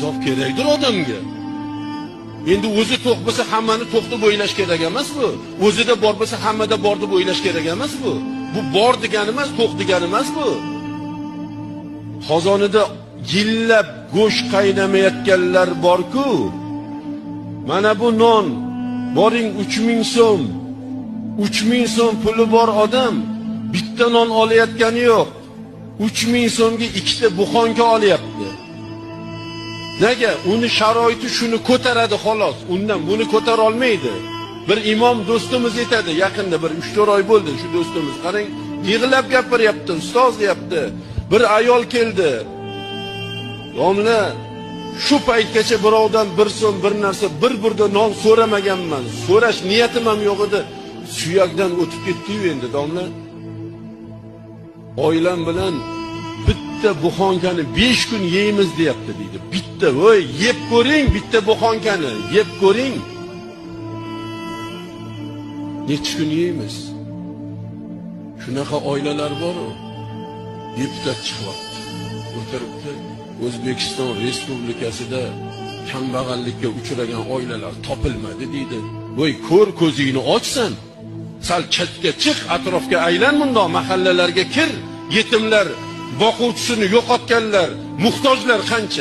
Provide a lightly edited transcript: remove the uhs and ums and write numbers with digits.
Insof kerakdir odamga. Endi o'zi to'q bo'lsa hammani to'q deb o'ylash kerak emas bu. O'zida bor bo'lsa hammada bor deb o'ylash kerak emas bu. Bu bor degani emas, to'q degani emas bu. Qozonida yillab go'sht qaynamayotganlar bor-ku. Mana bu non boring 3000 so'm. 3000 so'm puli bor odam bitta non olayotgani yo'q. 3000 so'mga ikkita buxonka olyapti. Nega? Uni sharoiti shuni ko'taradi xolos. Undan buni ko'tara olmaydi. Bir imom do'stimiz aytadi, yaqinda bir 3-4 oy bo'ldi shu do'stimiz. Qarang, yig'lab gapiryapti, ustoz deyapti. Bir ayol keldi. Domla, shu paytgacha birovdan bir so'm bir narsa, bir burda non so'ramaganman. So'rash niyatim ham yo'q edi. Suyakdan o'tib ketdi-yu endi domla. Oilam bilan bitta buxonkani 5 kun yeymiz deyapti deydi. Bitta, voy, yeb ko'ring bitta buxonkani, yeb ko'ring. Necha kun yeymiz? Shunaqa oilalar bor-u. Deputat chiqyapti. O'tiribdi. O'zbekiston Respublikasida kambag'allikka uchragan oilalar topilmadi deydi. Voy, ko'r ko'zingni ochsan, sal chetga chiq, atrofga aylan, bundoq mahallalarga kir, yetimlar, boquvchisini yo'qotganlar, muhtojlar qancha?